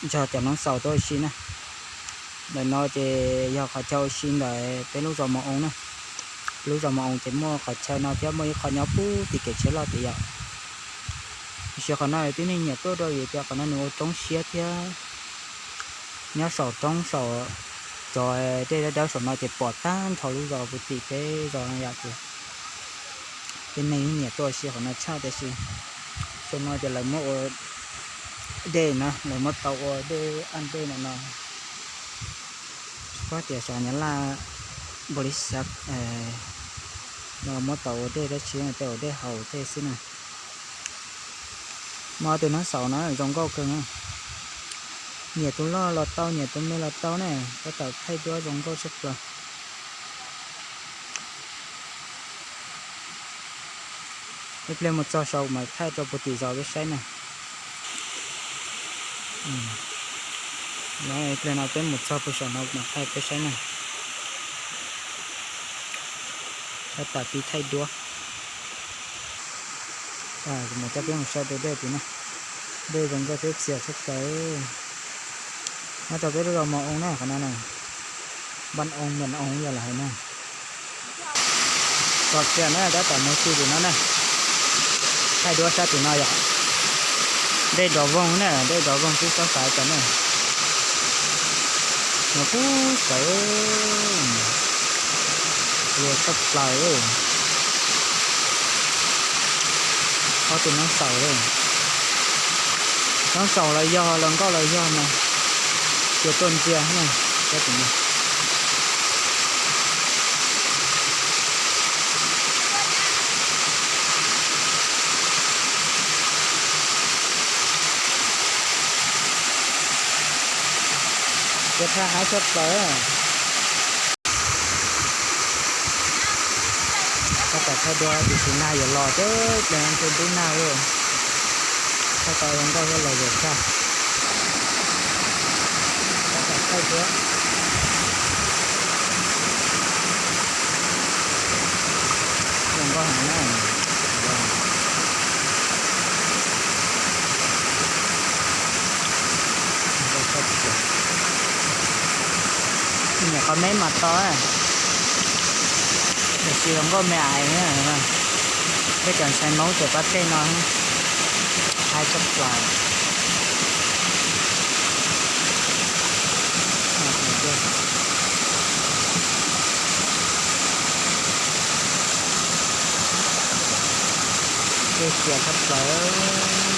nrog cov noob xaus tuaj ua si na. Ntawm no ces yog qhov chaw ua si ntawm peb lub zos Mos Oo na. Lub zos Mos Oo ces muaj qhov chaw no thiab muaj ib qho nyob pub tim kev tsheb loj tiag yom. Tiam sis qhov no tib neeg nyiam tuaj rau vim tias qhov no nws ua roob siab thiab. Nyob saum roob saum cov dej dawb dawb saum no ces pom tag nrho lub zos puv tim peb zos no yom. Ces tib neeg nyiam tuaj ua si qhov no tshaj tiam sis xyoo no ces lawv muab ua dej na, lawv muab tau ua dej aj dej no no. Tsis paub tias xyov Nyab Laj npaum li xav no muab tau ua dej dab tsi tej ua dej haus tej xwb na. Mas tus noob xaus no zoo nkauj kawg na. Nyiam tus loj los tau, nyiam tus me los tau ne, tab tom thaij duab zoo nkauj tshaj plaws. Ib pliag mus txog saum mas thaij rau puag tim zos peb saib na. Ib pliag no peb mus txog puag saum no mas thaij peb saib na. Tab tom pib thaij duab. Kuv mam coj peb mus saib tus dej tim na. Dej zoo nkauj thiab txias tshaj plaws. Nyob rau peb lub zos Mos Oo na qhov no na. Npab Oo, Miam Oo yog lawv hais na. Txog kiag na tab tom mus txij tim no na. Thaij duab sab tim no yom. Dej nrov voog na, dej nrov voog twb txhob xav cas na. No pub sawv, txias tshaj plaws. Ob tug noob xaus li. Noob xaus los yog, hluas nkauj los yog mas cia tuaj ntsia na. Sab tim no. Cia thaj haib tshaj plaws. Tab tom thaij duab tiam sis nag yuav los thiab, ib pliag ntshe dub nag li. Thaij tau zoo nkauj thiab los yuav tshaj. Tab tom thaij duab. Zoo nkauj heev na. Nyuam qhuav me mas to, tiam sis zoo nkauj me ais. Peb cov ntxhais Hmoob ces pab tej no haib tshaj plaws. Dej txias tshaj plaws.